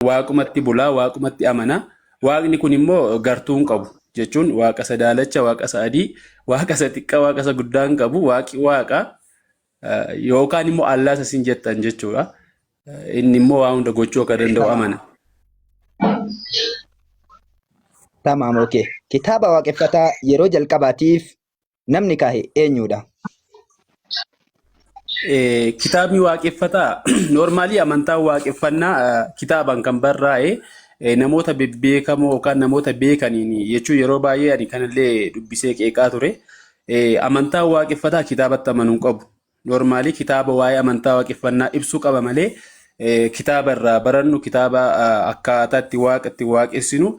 Waaqumatti bulaa, waaqumatti amana. Waaqni kun immoo gartuu hin qabu. Jechuun waaqa isa daalacha, waaqa isa adii, waaqa isa xiqqaa, waaqa isa guddaa hin qabu. Waaqi waaqa yookaan immoo allaa isa isin jettan jechuudha. Inni immoo waa hunda gochuu akka danda'u amana. Tamaam okay. Kitaaba waaqeffataa yeroo jalqabaatiif namni kaahe eenyudha? Kitaabni waaqeffataa noormaalii amantaan waaqeffannaa kitaabaan kan barraa'e namoota bebbeekamoo yookaan namoota beekaniin jechuun yeroo baay'ee ani kanallee dubbisee qeeqaa ture. Amantaan waaqeffataa kitaabatti amanuu hin qabu. Noormaalii kitaaba waa'ee amantaa waaqeffannaa ibsuu qaba malee kitaaba irraa barannu kitaaba akkaataa itti waaqa itti waaqessinu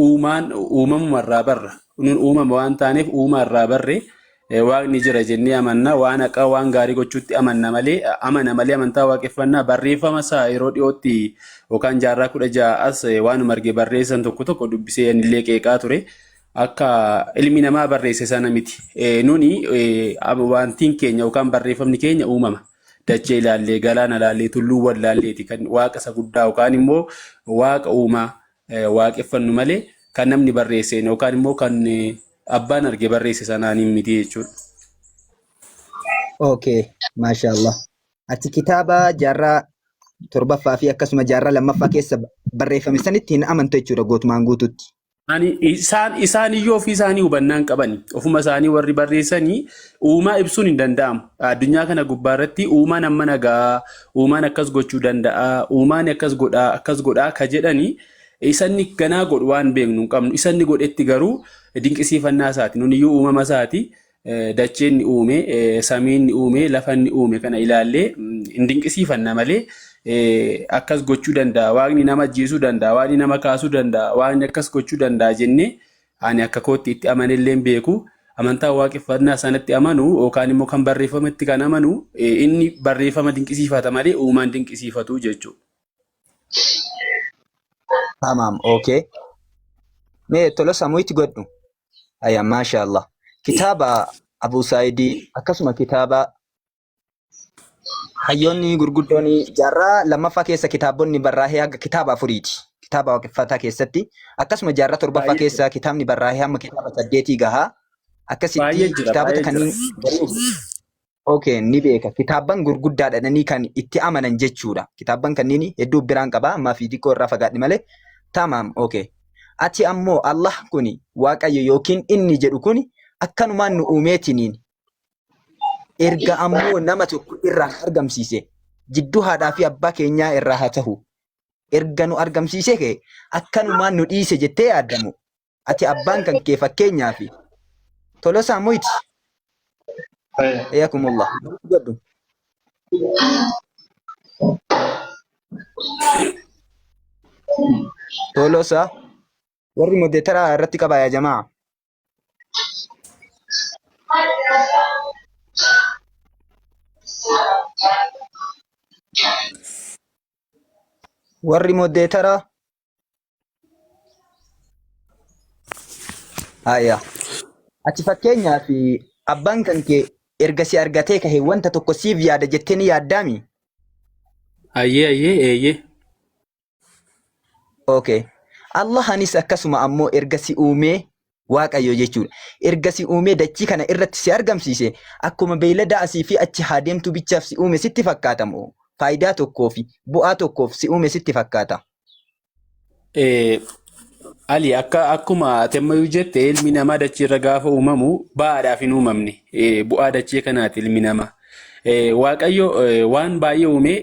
uumaan uumamuma irraa barra. Nun uumama waan taaneef uumaa irraa barre waaqni jira jennee amanna. Waan haqaa waan gaarii gochuutti amanna malee amana malee amantaa waaqeffannaa barreeffama isaa yeroo dhiyootti yookaan jaarraa 16 as waanuma arge barreessan tokko tokko dubbisee anillee qeeqaa ture. Akka ilmi namaa barreesse sana miti. Nuni wantiin keenya yookaan barreeffamni keenya uumama. Dachee ilaallee, galaana ilaallee, tulluuwwan ilaalleeti kan waaqa isa guddaa yookaan immoo waaqa uumaa waaqeffannu malee kan namni barreesseen yookaan immoo kan abbaan arge barreesse sanaan hin miti jechuudha. Okay, maashaallah. Ati kitaaba jaarraa torbaffaa fi akkasuma jaarraa lammaffaa keessa barreeffame sanitti hin amantu jechuudha gootumaan guututti. Ani isaan isaan iyyuu ofii isaanii hubannaa hin qabani. Ofuma isaanii warri barreessanii uumaa ibsuun hin danda'amu. Addunyaa kana gubbaa irratti uumaan amma nagaa, uumaan akkas gochuu danda'a, uumaan akkas godhaa, akkas godhaa ka jedhani isanni ganaa godhu waan beeknu hin qabnu. Isanni godhetti garuu dinqisiifannaa isaati. Nun iyyuu uumama isaati. Dachee inni uume, samii inni uume, lafa inni uume kana ilaallee hin dinqisiifanna malee akkas gochuu danda'a, waaqni nama ajjeesuu danda'a, waaqni nama kaasuu danda'a, waaqni akkas gochuu danda'a jennee ani akka kootti itti amanellee hin beeku. Amantaa waaqeffannaa sanatti amanu yookaan immoo kan barreeffamatti kan amanu inni barreeffama dinqisiifata malee uumaan dinqisiifatu jechuudha. Tamaam, okay. Mee Tolosa muyti godhu. Aya maasha Allah. Kitaaba Abu Saayidii akkasuma kitaaba hayyoonni gurguddoon jaarraa lammaffaa keessa kitaabonni barraa'ee haga kitaaba afuriiti. Kitaaba waaqeffataa keessatti akkasuma jaarraa torbaffaa Baay'ee jira. keessa kitaabni barraa'ee hamma kitaaba saddeetii gahaa. Akkasitti Baay'ee jira, kitaabota baay'ee jira. kanneen garuu Okay, ni beeka. Kitaabban gurguddaadha jedhanii kan itti amanan jechuudha. Kitaabban kanneen hedduu biraan qaba. Ammaa fi xiqqoo irraa fagaadhe malee. Tamaam, okay. Ati ammoo Allah kuni Waaqayyo yookiin inni jedhu kuni akkanumaan nu uumeetiniin erga ammoo nama tokko irraa argamsiise jidduu haadhaa fi abbaa keenyaa irraa haa tahu. Erga nu argamsiisee ka'e akkanumaan nu dhiise jettee yaaddamu. Ati abbaan kan kee fakkeenyaaf Tolosaa Moyti. Hayyakumullah. Godhu. Tolosaa warri moderator irratti qabaa yaa jamaa. Warri moderator Haya. Ati fakkeenyaaf abbaan kan kee erga si argatee kahe wanta tokko siif yaada jettee ni yaaddaami? Ayyee ayyee eeyyee. Okay. Allahanis akkasuma ammoo erga si uumee Waaqayyo jechuudha. Erga si uumee dachii kana irratti si argamsiise akkuma beeyladaa asii fi achi haa deemtuu bichaaf si uume sitti fakkaata moo faayidaa tokkoo fi bu'aa tokkoof si uume sitti fakkaata? Ali akka akkuma ati ammayyuu jette ilmi namaa dachee irra gaafa uumamu ba'aadhaaf hin uumamne. Bu'aa dachee kanaati ilmi namaa. Waaqayyo waan baay'ee uume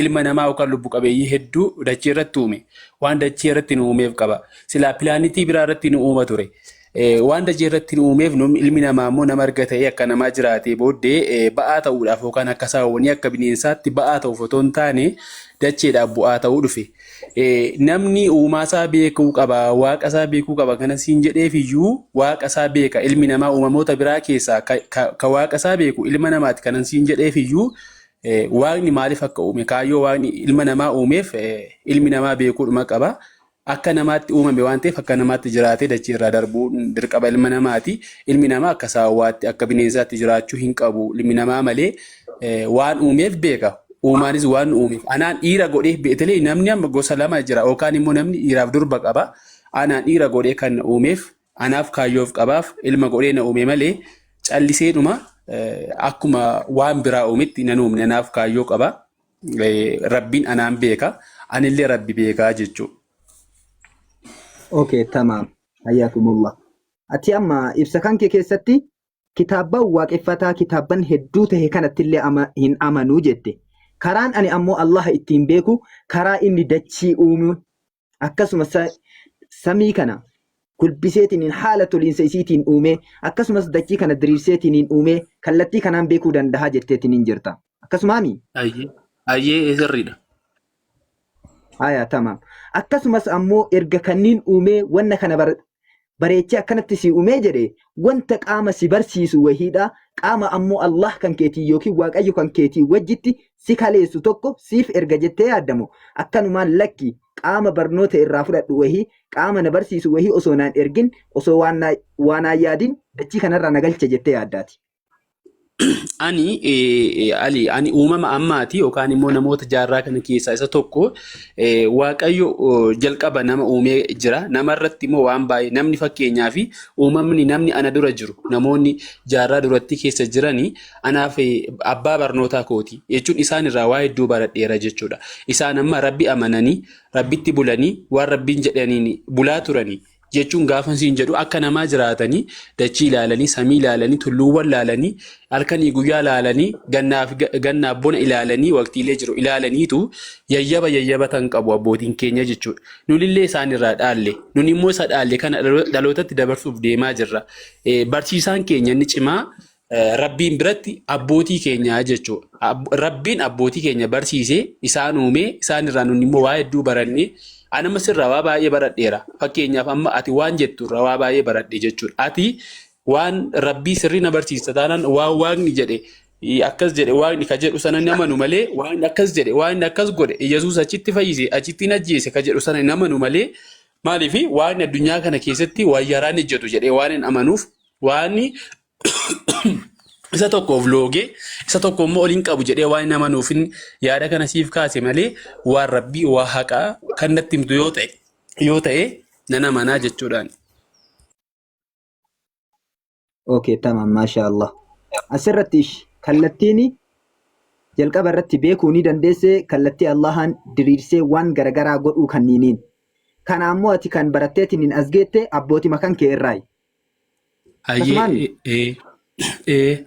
ilma namaa yookaan lubbu qabeeyyii hedduu dachee irratti uume. Waan dachee irratti nu uumeef qaba. Silaa pilaanitii biraa irratti nu uuma ture. Waan dachee irratti nu uumeef ilmi namaa immoo nama erga ta'ee akka namaa jiraatee booddee ba'aa ta'uudhaaf yookaan akka saawwanii akka bineensaatti ba'aa ta'uuf otoo hin taane dacheedhaaf bu'aa ta'uu dhufe. Namni uumaasaa beekuu qaba, waaqa isaa beekuu qaba kana siin jedheef iyyuu waaqa isaa beeka. Ilmi namaa uumamoota biraa keessaa ka waaqa isaa beeku ilma namaati kanan siin jedheef iyyuu waaqni maaliif akka uume kaayyoo waaqni ilma namaa uumeef ilmi namaa beekuudhuma qaba. Akka namaatti uumame waan ta'eef akka namaatti jiraatee dachee irraa darbuun dirqama ilma namaati. Ilmi namaa akka saawwaatti akka bineensaatti jiraachuu hin qabu. Ilmi namaa malee waan uumeef beeka. Uumaanis waan nu uumeef anaan dhiira godhee beetelee namni amma gosa lama jira yookaan immoo namni dhiiraaf durba qaba. Anaan dhiira godhee kan na uumeef anaaf kaayyoof qabaaf ilma godhee na uume malee calliseedhuma akkuma waan biraa uumetti nan uumne anaaf kaayyoo qaba. Rabbiin anaan beeka anillee rabbi beekaa jechuudha. Okay, tamaam. Hayyakumullah. Ati amma ibsa kan kee keessatti kitaabban waaqeffataa kitaabban hedduu tahe kanattillee hin amanuu jette. Karaan ani ammoo Allaha ittiin beeku karaa inni dachii uumu akkasumas samii kana gulbiseetiniin haala toliinsa isiitiin uumee akkasumas dachii kana diriirseetiniin uumee kallattii kanaan beekuu danda'a jetteetiniin jirta. Akkasumaami? Ayyee ayyee sirriidha. Haya tamaam. Akkasumas ammoo erga kanniin uumee wanna kana bareechee akkanatti si uumee jedhe wanta qaama si barsiisu wahiidha. Qaama ammoo Allah kan keetii yookiin Waaqayyo kan keetii wajjitti si kaleessu tokko siif erga jettee yaaddamu akkanumaan lakki qaama barnoota irraa fudhadhu wahii qaama na barsiisu wahii osoo naan ergin osoo waan naa yaadin dachii kanarraa na galche jettee yaaddaati. Ani Ali ani uumama ammaati yookaan immoo namoota jaarraa kana keessaa isa tokko Waaqayyo jalqaba nama uumee jira. Nama irratti immoo waan baay'ee namni fakkeenyaa fi uumamni namni ana dura jiru namoonni jaarraa duratti keessa jiranii anaaf abbaa barnootaa kooti jechuun isaan irraa waa hedduu baradheera jechuudha. Isaan amma rabbi amananii rabbitti bulanii waan rabbiin jedhaniin bulaa turanii jechuun gaafa siin jedhu akka namaa jiraatanii dachii ilaalanii samii ilaalanii tulluuwwan ilaalanii halkanii guyyaa ilaalanii gannaaf gannaaf bona ilaalanii waqtiilee jiru ilaalaniitu yayyaba yayyabatan qabu abbootiin keenya jechuudha. Nunillee isaan irraa dhaalle nun immoo isa dhaalle kana dhalootatti dabarsuuf deemaa jirra. Barsiisaan keenya inni cimaa Rabbiin biratti abbootii keenyaa jechuudha. Rabbiin abbootii keenya barsiisee isaan uumee isaan irraa nun immoo waa hedduu barannee ani amma sirraa waa baay'ee baradheera. Fakkeenyaaf amma ati waan jettu irraa waa baay'ee baradhe jechuudha. Ati waan Rabbii sirrii na barsiista taanaan waan Waaqni jedhe akkas jedhe Waaqni ka jedhu sana hin amanu malee Waaqni akkas jedhe Waaqni akkas godhe Yesuus achitti fayyise achitti hin ajjeese ka jedhu sana hin amanu malee maaliif Waaqni addunyaa kana keessatti waan yaraan hojjetu jedhee waan hin amanuuf Waaqni isa tokkoof loogee isa tokko immoo oliin qabu jedhee waan hin amanuuf yaada kana siif kaase malee waan rabbii waa haqaa kan natti himtu yoo ta'e nan amanaa jechuudhaan. Okay, tamam, masha Allah. Asirratti ish kallattiin jalqaba irratti beekuu ni dandeesse kallattii Allahan diriirsee waan garagaraa godhuu kanniiniin. Kana ammoo ati kan baratteetiin as geette abbootima kan kee irraayi. Akkasumaan Ayyee ee ee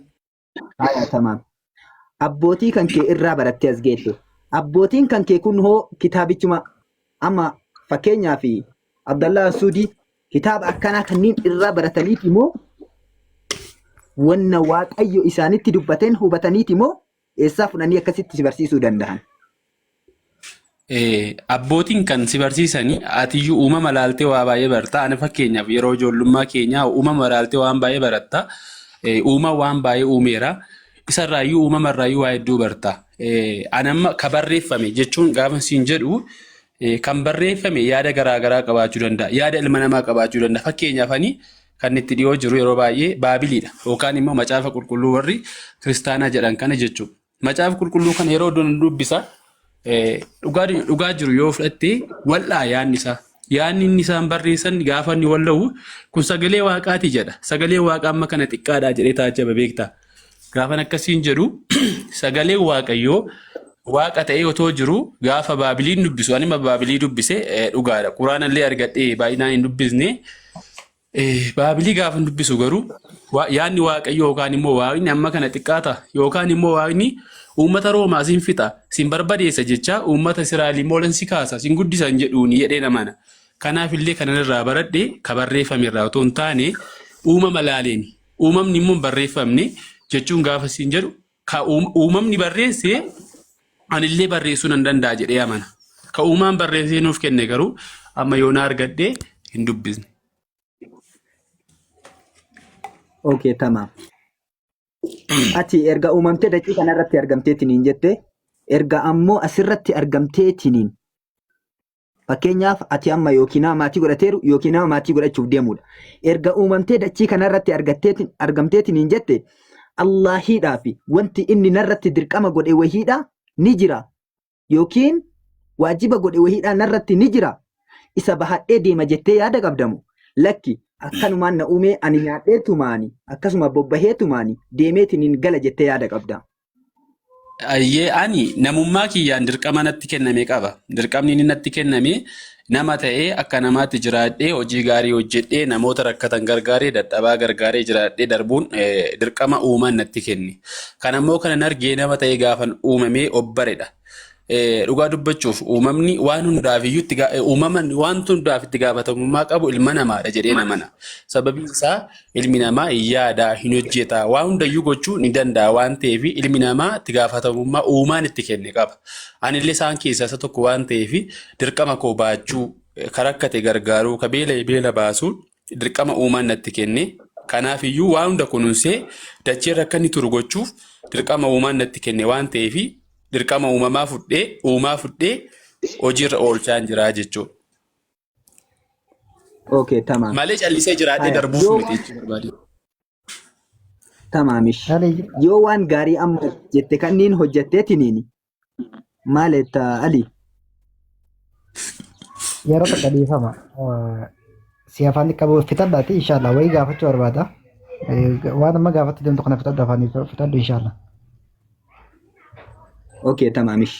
haya tamaam. Abbootii kan kee irraa barattee as geette. Abbootiin kan kee kun hoo kitaabichuma amma fakkeenyaaf Abdallaa Suudii kitaaba akkanaa kanneen irraa barataniiti moo wanna Waaqayyo isaanitti dubbateen hubataniiti moo eessaa fudhanii akkasitti si barsiisuu danda'an? Abbootiin kan si barsiisanii atiyyuu uumama laaltee waa baay'ee barta. Ani fakkeenyaaf yeroo ijoollummaa keenyaa uumama laaltee waan baay'ee baratta. Uuma waan baay'ee uumeera. Isarraayyuu uumamarraayyuu waa hedduu barta. Ani amma ka barreeffame jechuun gaafa siin jedhu kan barreeffame yaada garaa garaa qabaachuu danda'a. Yaada ilma namaa qabaachuu danda'a. Fakkeenyaaf ani kan itti dhiyoo jiru yeroo baay'ee Baabiliidha yookaan immoo macaafa qulqulluu warri kiristaanaa jedhan kana jechuudha. Macaafa qulqulluu kana yeroo dubbisa dhugaa dhugaa jiru yoo fudhatte wal'aa yaadni isaa. Yaadni inni isaan barreessan gaafa inni walla'u kun sagalee waaqaati jedha. Sagalee waaqaa amma kana xiqqaadha jedhee taajjaba beektaa. Gaafan akkasiin jedhu sagalee waaqayyoo waaqa ta'ee otoo jiru gaafa baabiliin dubbisu ani baabilii dubbise dhugaadha. Quraanallee argadhee baay'inaan hin dubbisne. Baabilii gaafa dubbisu garuu yaadni waaqayyoo yookaan immoo waaqni amma kana xiqqaata yookaan immoo waaqni uummata Roomaa sin fixa sin barbadeessa jecha uummata Israa'el immoo lan si kaasa sin guddisan jedhuuni jedhee namana. Kanaaf illee kanan irraa baradhe ka barreeffame irraa otoo hin taane uumama laaleeni. Uumamni immoo hin barreeffamne jechuun gaafa siin jedhu ka uumamni barreesse anillee barreessuu nan danda'a jedhee amana. Ka uumaan barreessee nuuf kenne garuu amma yoona argadhee hin dubbisne. Okay, tamaam. Ati erga uumamtee dachii kanarratti argamteetiniin jette erga ammoo asirratti argamteetiniin fakkeenyaaf ati amma yookiin nama maatii godhateeru yookiin nama maatii godhachuuf deemudha. Erga uumamtee dachii kanarratti argamteetiniin jette Allaahiidhaa fi wanti inni narratti dirqama godhe wahiidha ni jira yookiin waajiba godhe wahiidhaa narratti ni jira isa bahadhee deema jettee yaada qabdamu lakki akkanumaan na uumee ani nyaadheetumaani akkasuma bobbaheetumaani deemeetiin gala jettee yaada qabda. Ayyee, ani namummaa kiyyaan dirqama natti kenname qaba. Dirqamni inni natti kenname nama ta'ee akka namaatti jiraadhee, hojii gaarii hojjedhee, namoota rakkatan gargaaree, dadhabaa gargaaree jiraadhee darbuun dirqama uumaan natti kenne. Kan ammoo kanan argee nama ta'ee gaafan uumamee obbaredha. Dhugaa dubbachuuf uumamni waan hundaaf iyyuu itti uumaman waan hundaaf itti gaafatamummaa qabu ilma namaadha jedhee namana. Sababiin isaa ilmi namaa hin yaada, hin hojjeta, waan hundayyuu gochuu ni danda'a waan ta'eef ilmi namaa itti gaafatamummaa uumaan itti kenne qaba. Anillee isaan keessaa isa tokko waan ta'eef dirqama koo baachuu, ka rakkate gargaaruu, ka beela'e beela baasuu dirqama uumaan natti kenne. Kanaaf iyyuu waan hunda kunuunsee dacheerra akka inni turu gochuuf dirqama uumaan natti kenne waan ta'eef dirqama uumamaa fudhee uumaa fudhee hojiirra oolchaa jira jechuudha. Okay, tamaam. Malee callisee jiraadhee Haya, darbuuf yoo miti jechuu barbaade. Tamaamish. Haala jira. Yoo waan gaarii amma jette kanniin hojjetteetiniin maal jetta Ali? Yeroo tokko dhiifama. Si afaan qabu fixadhaati inshallah wayii gaafachuu barbaada. Waan amma gaafachuu deemtu kana fixadhu, afaan fixadhu inshallah. Okay, tamaamish.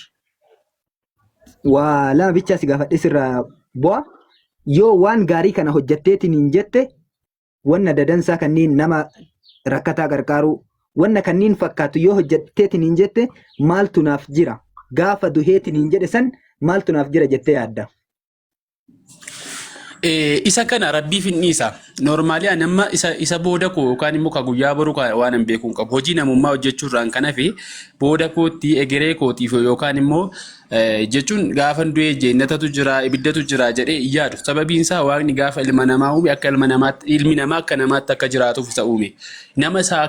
Waa lama bichaa si gaafadhe sirraa bu'a. Yoo waan gaarii kana hojjetteetiniin jette, wanna dadansaa kanneen nama rakkataa gargaaruu wanna kanneen fakkaatu yoo hojjetteetiniin jette, maaltu naaf jira? Gaafa duheetiniin jedhe san maaltu naaf jira jettee yaadda? Isa kana rabbiif hin dhiisa. Normally ani amma isa booda koo yookaan immoo ka guyyaa boruu waan hin beeku hin qabu. Hojii namummaa hojjechuu irraan kan hafe booda kootti egeree kootiif yookaan immoo jechuun gaafan du'ee jeennatatu jira, ibiddatu jira jedhee hin yaadu. Sababiin isaa Waaqni gaafa ilma namaa uume akka ilma namaatti, ilmi namaa akka namaatti akka jiraatuuf isa uume. Nama isaa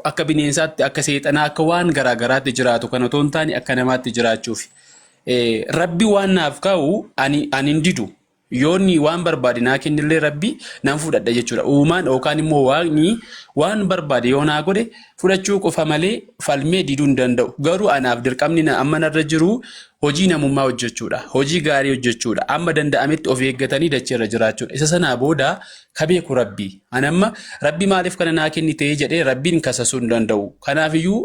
akka bineensaatti, akka seexanaa, akka waan garaa garaatti jiraatu kana otoo hin taane akka namaatti jiraachuuf. Rabbi waan naaf kaa'u ani hin didu. Yoonni waan barbaade naa kennillee Rabbi nan fudhadha jechuudha. Uumaan yookaan immoo Waaqni waan barbaade yoo naa godhe fudhachuu qofa malee falmee diduu hin danda'u. Garuu anaaf dirqamni amma narra jiru hojii namummaa hojjechuudha. Hojii gaarii hojjechuudha. Amma danda'ametti of eeggatanii dacheerra jiraachuudha. Isa sanaa booda ka beeku Rabbi. Ani amma Rabbi maaliif kana naa kennite jedhee Rabbiin kasasuu hin danda'u. Kanaafiyyuu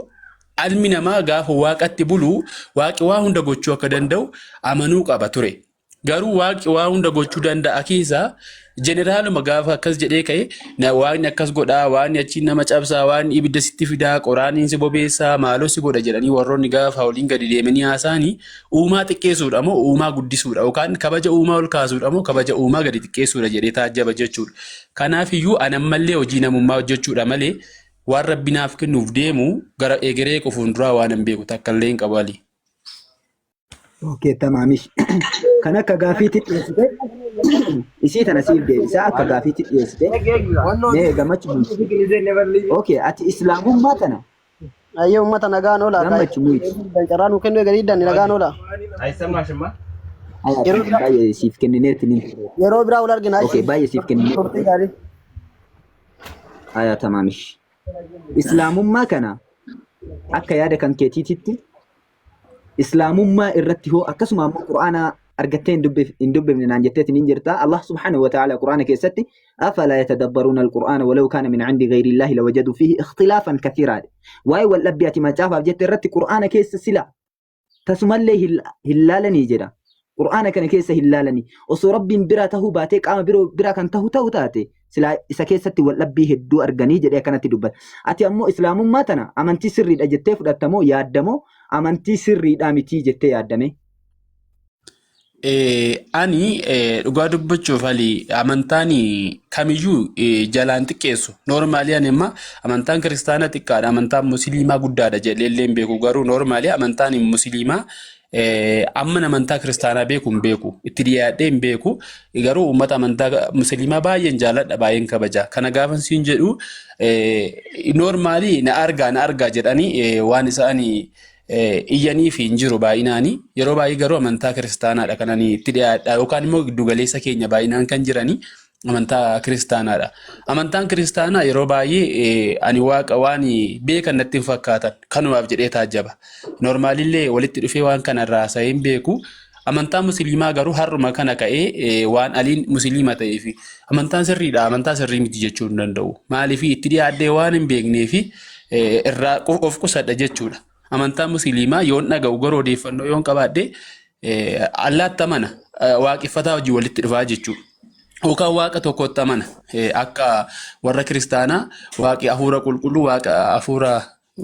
ilmi namaa gaafa Waaqatti bulu Waaqi waa hunda gochuu akka danda'u amanuu qaba ture. Garuu Waaqi waa hunda gochuu danda'a keessaa jeneraaluma gaafa akkas jedhee ka'e Waaqni akkas godhaa, Waaqni achiin nama cabsaa, Waaqni ibidda sitti fidaa, qoraaniin si bobeessaa, maaloo si godha jedhanii warroonni gaafa waliin gadi deemanii haasa'anii uumaa xiqqeessuudha moo uumaa guddisuudha yookaan kabaja uumaa ol kaasuudha moo kabaja uumaa gadi xiqqeessuudha jedhee taajjaba jechuudha. Kanaaf iyyuu ani ammallee hojii namummaa hojjechuudha malee waan Rabbi naaf kennuuf deemu gara egeree koo fuulduraa waan hin beeku takka illee hin qabu Ali. Okay, tamaamish. Kan akka gaafiitti dhiyeessite isii tana siif deebisa, akka gaafiitti dhiyeessite. Mee gammachuu muyti. Okay, ati islaamummaa tana Ayyee, uummata nagaan oola. Gammachuu muyti. Carraa nuu kennuu eegalii diddan, nagaan oola. Aya, Yeroo biraa baay'ee siif kennineetti ni. Yeroo biraa wal argina. Okay, baay'ee siif kennineetti. Turtii gaarii. Aya, tamaamish. Islaamummaa kana akka yaada kan keetiititti islaamummaa irratti hoo, akkasuma ammoo Qur'aana argattee hin dubbifne naan jetteetiin hin jirta. Allah subhaanahu wa ta'ala Qur'aana keessatti afalaa yatadabbaruuna al-Qur'aana walaw kaana min cindi gayri Illaahi lawajadu fiihi ikhtilaafan kathiiraa. Waa'ee wal dhabbii ati macaafaaf jette irratti Qur'aana keessa sila tasumallee hin laalanii jedha. Qur'aana kana keessa hin laalanii. Osoo Rabbiin biraa tahuu baatee qaama biroo biraa kan tahu ta'u taate silaa isa keessatti wal dhabbii hedduu arganii jedhee akkanatti dubbata. Ati ammoo islaamummaa tana amantii sirriidha jettee fudhattamoo yaaddamoo amantii sirriidhaa mitii jettee yaaddame? Ani dhugaa dubbachuuf Ali amantaan kamiyyuu jalaan xiqqeessu. Normally ani amma amantaan kiristaanaa xiqqaadha, amantaan musliimaa guddaadha jedhee illee hin beeku. Garuu normally amantaan musliimaa amma amantaa kiristaanaa beeku hin beeku. Itti dhiyaadhee hin beeku. Garuu uummata amantaa musliimaa baay'een jaaladha, baay'een kabaja. Kana gaafa siin jedhu normally na argaa na argaa jedhanii waan isaanii iyyaniif hin jiru baay'inaani. Yeroo baay'ee garuu amantaa kiristaanaadha kan ani itti dhiyaadha yookaan immoo giddugaleessa keenya baay'inaan kan jirani. Amantaa kiristaanaadha. Amantaan kiristaanaa yeroo baay'ee ani waaqa waan beekan natti hin fakkaatan kanumaaf jedhee taajjaba. Normaalillee walitti dhufee waan kana irraa haasa'ee hin beeku. Amantaa musliimaa garuu har'uma kana ka'ee waan aliin musliima ta'eef amantaan sirriidha amantaa sirrii miti jechuu hin danda'u. Maaliif itti dhiyaadhee waan hin beekneef irraa of qusadha jechuudha. Amantaa musliimaa yoon dhaga'u garuu odeeffannoo yoon qabaadhe allaatti amana waaqeffataa wajjin walitti dhufaa jechuudha. Yookaan waaqa tokkotti amana akka warra kiristaanaa waaqi hafuura qulqulluu waaqa hafuura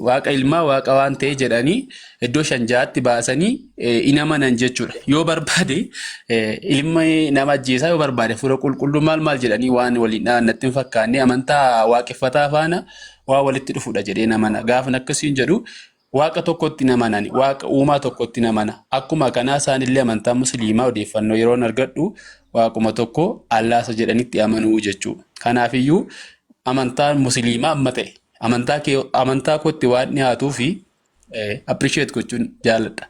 waaqa ilmaa waaqa waan ta'e jedhanii iddoo shan ja'atti baasanii in amanan jechuudha. Yoo barbaade ilma nama ajjeesaa yoo barbaade hafuura qulqulluu maal maal jedhanii waan waliin dha'an natti hin fakkaanne amantaa waaqeffataa faana waa walitti dhufudha jedhee amana. Gaafan akkasiin jedhu waaqa tokkotti hin amanani. Waaqa uumaa tokkotti hin amana. Akkuma kanaa isaanillee amantaa musliimaa odeeffannoo yeroon argadhu waaquma tokko Allaasa jedhanitti amanuu jechuudha. Kanaafiyyuu amantaan musliimaa amma ta'e amantaa kee amantaa kootti waan dhiyaatuu fi appreciate gochuun jaaladha.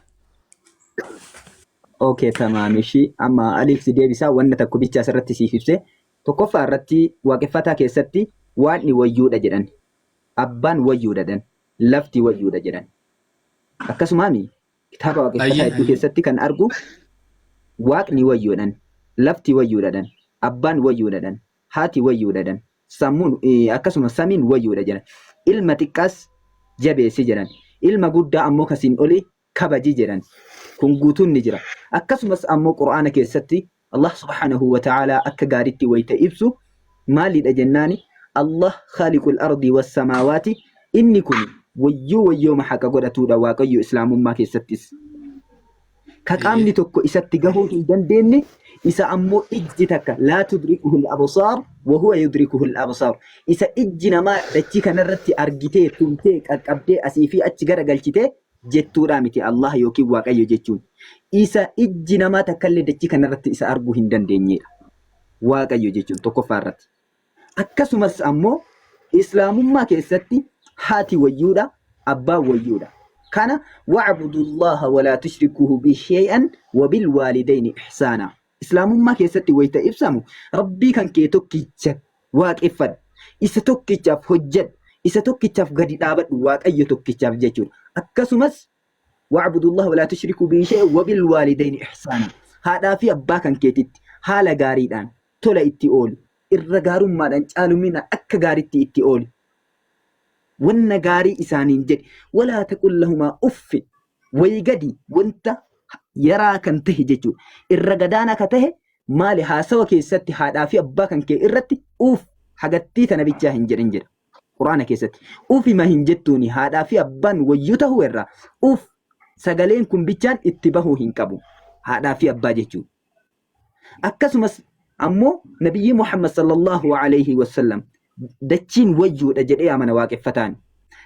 Okay, tamaam ishii amma Aliif si deebisaa wanna tokko bicha asirratti siif ibse. Tokkoffaa irratti waaqeffataa keessatti waaqni wayyuudha jedhan. Abbaan wayyuudha jedhan. Lafti wayyuudha jedhan. Akkasumaami kitaaba waaqeffataa hedduu keessatti kan argu waaqni wayyuudhaan, lafti wayyuudhaan, abbaan wayyuudhaan, haati wayyuudhaan, sammuun akkasuma samiin wayyuudha jedhan. Ilma xiqqaas jabeessi jedhan. Ilma guddaa ammoo kasiin olii kabaji jedhan. Kun guutuun ni jira. Akkasumas ammoo Qur'aana keessatti Allah subhaanahu wa ta'aalaa akka gaariitti wayita ibsu maalidha jennaani Allah khaaliqul ardi was samaawaati inni kun wayyuu wayyooma haqa godhatuudha Waaqayyo Islaamummaa keessattis. Ka qaamni tokko isatti gahuu hin dandeenye isa ammoo ijji takka laa tudrikuhul absaar wa huwa yudrikuhul absaar isa ijji namaa dachii kanarratti argitee tumtee qaqqabdee asii fi achi garagalchitee jettuudhaa miti Allah yookiin Waaqayyo jechuun. Isa ijji namaa takkallee dachii kanarratti isa arguu hin dandeenyedha. Waaqayyo jechuun tokkoffaa irratti. Akkasumas ammoo Islaamummaa keessatti haati wayyuudha, abbaan wayyuudha. Kana wa'budullaha walaa tushrikuhu bihi shay'an wa bil waalidayni ihsaana. Islaamummaa keessatti wayita ibsamu Rabbii kan kee tokkicha waaqeffadhu. Isa tokkichaaf hojjedhu. Isa tokkichaaf gadi dhaabadhu Waaqayyo tokkichaaf jechuudha. Akkasumas wa'budullaha walaa tushrikuu bihi shay'an wabil waalidayni ihsaana. Haadhaa fi abbaa kan keetitti haala gaariidhaan tola itti ooli. Irra gaarummaadhaan caalumina akka gaariitti itti ooli. Wanna gaarii isaaniin jedhi. Walaa taqul lahumaa uffi. Wayii gadi wanta yaraa kan tahe jechuudha. Irra gadaanaa ka tahe maali haasawa keessatti haadhaa fi abbaa kan kee irratti uuf hagattii tana bichaa hin jedhin jedha. Quraana keessatti. Ufima hin jettuuni haadhaa fi abbaan wayyuu tahuu irraa uuf sagaleen kun bichaan itti bahuu hin qabu. Haadhaa fi abbaa jechuudha. Akkasumas ammoo Nabiyyii Muhammad sallallahu alaihi wasallam dachiin wayyuudha jedhee amana waaqeffataan.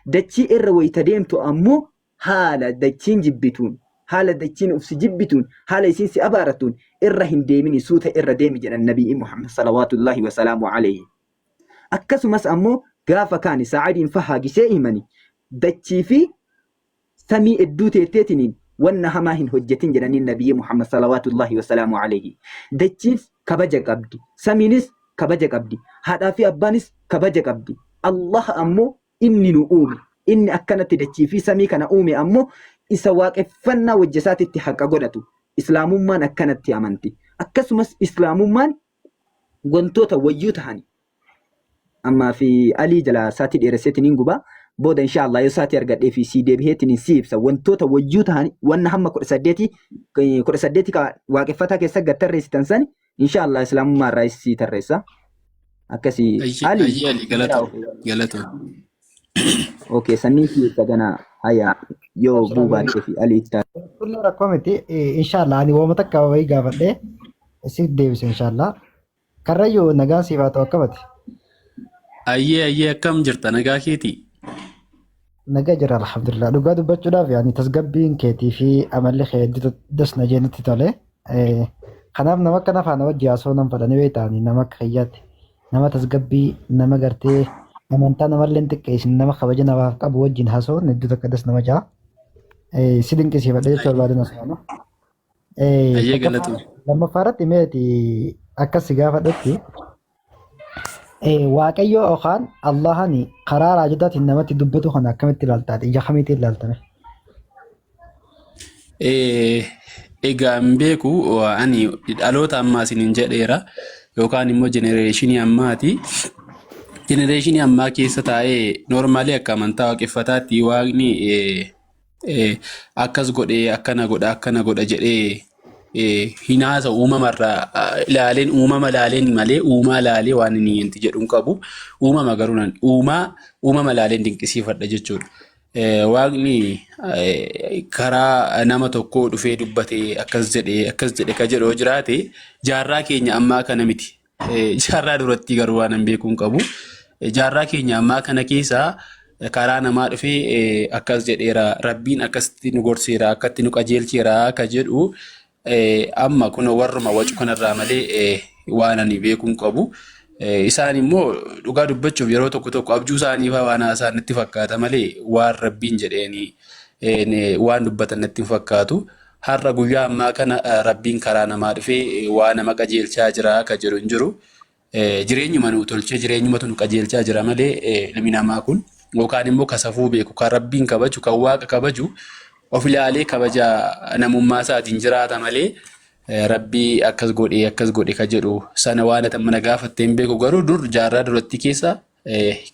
Dachii irra wayita deemtu ammoo haala dachiin jibbituun, haala dachiin uf si jibbituun, haala isiin si abaarattuun irra hin deemini suuta irra deemi jedhan Nabiyyii Muhammad salawaatullahi wasalaamu alaihi. Akkasumas ammoo gaafa kaani sa'adiin fahaa gisee himani dachii fi samii edduu teetteetiniin wanna hamaa hin hojjetin jedhaniin nabiyyi Muhammad salawaatullahi wasalaamu alayhi. Dachiis kabaja qabdi. Samiinis kabaja qabdi. Haadhaa fi abbaanis kabaja qabdi. Allah ammoo inni nu uume. Inni akkanatti dachii fi samii kana uume ammoo isa waaqeffannaa wajja isaatitti haqa godhatu. Islaamummaan akkanatti amanti. Akkasumas islaamummaan wantoota wayyuu tahani ammaa fi alii jala saatii dheeresseetiin gubaa booda insha Allah yoo saatii argadhee fi sii deebiheetiin sii ibsa wantoota wayyuu tahan wanna hamma 18 18 ka waaqeffataa keessa gad tarreessitan sani insha Allah islaamummaa irraa sii tarreessa akkasii Ayyee Ali ayyee Ali galatoom galatoom. Okay sannii sii ibsa gana haya yoo Abshira buubaattee fi Ali itti Kullee rakkoo miti. Inshallah ani wooma takka wayii gaafadhee si deebise inshallah. Karrayyuu nagaan siif haa ta'u akkamati? Ayyee ayyee akkam jirta nagaa keetii? Nagaa jira alhamdulillah. Dhugaa dubbachuudhaaf yaani tasgabbiin keetii fi amalli kee hedduu das na jee natti tole. Kanaaf nama akkana faana wajji haasa'uu nan fedha ni beekta ani nama akka kiyyaatti. Nama tasgabbii nama gartee amantaa namallee hin xiqqeessin nama kabaja namaaf qabu wajjin haasa'uun hedduu takka das nama ja'a. Si dinqisiifadha jechuu barbaadeen haasa'ama. Ayyee Tokkoffaa galatoom. lammaffaa irratti meeti akkas si gaafadhutti Waaqayyo yookaan Allahani karaa raajotaatiin namatti dubbatu kana akkamitti ilaaltaati? Ija kamiitiin ilaaltame? Egaa hin beeku, ani dhaloota ammaa isiniin jedheera yookaan immoo generation ammaati. Generation ammaa keessa taa'ee normally akka amantaa waaqeffataatti waaqni akkas godhee, akkana godha, akkana godha jedhee hin haasa'u. Uumamarraa ilaaleen, uumama ilaaleen malee uumaa ilaalee waan inni wanti jedhu hin qabu. Uumama garuu nan uumaa uumama ilaaleen dinqisiifadha jechuudha. Waaqni karaa nama tokkoo dhufee dubbatee akkas jedhee akkas jedhe ka jedhu yoo jiraate, jaarraa keenya ammaa kana miti. Jaarraa duratti garuu waan hin beekuu hin qabu. Jaarraa keenya ammaa kana keessa karaa namaa dhufee akkas jedheera, rabbiin akkasitti nu gorseera, akkatti nu qajeelcheera ka jedhu amma kun warruma wacu kanarraa malee waan ani beekuu hin qabu. Isaan immoo dhugaa dubbachuuf yeroo tokko tokko abjuu isaanii fa'aa waan haasa'an natti fakkaata malee waan rabbiin jedheeni waan dubbatan natti hin fakkaatu. Har'a guyyaa ammaa kana rabbiin karaa namaa dhufee waa nama qajeelchaa jira ka jedhu hin jiru. Jireenyuma nu tolchee jireenyumatu nu qajeelchaa jira malee ilmi namaa kun yookaan immoo ka safuu beeku, kan rabbiin kabaju, kan waaqa kabaju of ilaalee kabaja namummaa isaatiin jiraata malee rabbii akkas godhee akkas godhe ka jedhu sana waan ati amma na gaafatte hin beeku. Garuu dur jaarraa duratti keessa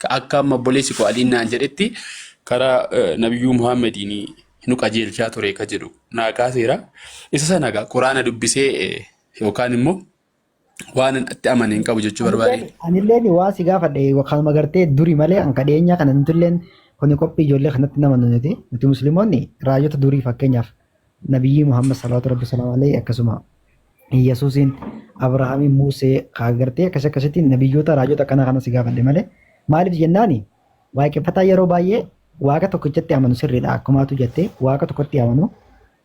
akka amma obboleessi koo Aliin naan jedhetti karaa Nabiyyuu Muhammadiin nu qajeelchaa ture ka jedhu naa kaaseera. Isa sana egaa quraana dubbisee yookaan immoo waan itti amane hin qabu jechuu barbaade. Anilleen waa si gaafadhe kanuma gartee duri malee an kadheenyaa kana nutilleen kuni qophii ijoollee kanatti nama nuti musliimoonni raajota durii, fakkeenyaaf Nabiyyii Muhammad salawaatu rabbi salaamu alayhi, akkasuma Yesuusiin, Abrahaamiin, Musee gartee akkas akkasitti nabiyyoota raajota akkana kana si gaafadhe malee. Maaliif jennaani, waaqeffataa yeroo baay'ee waaqa tokkichatti amanu sirriidha, akkumaatu jettee waaqa tokkotti amanu.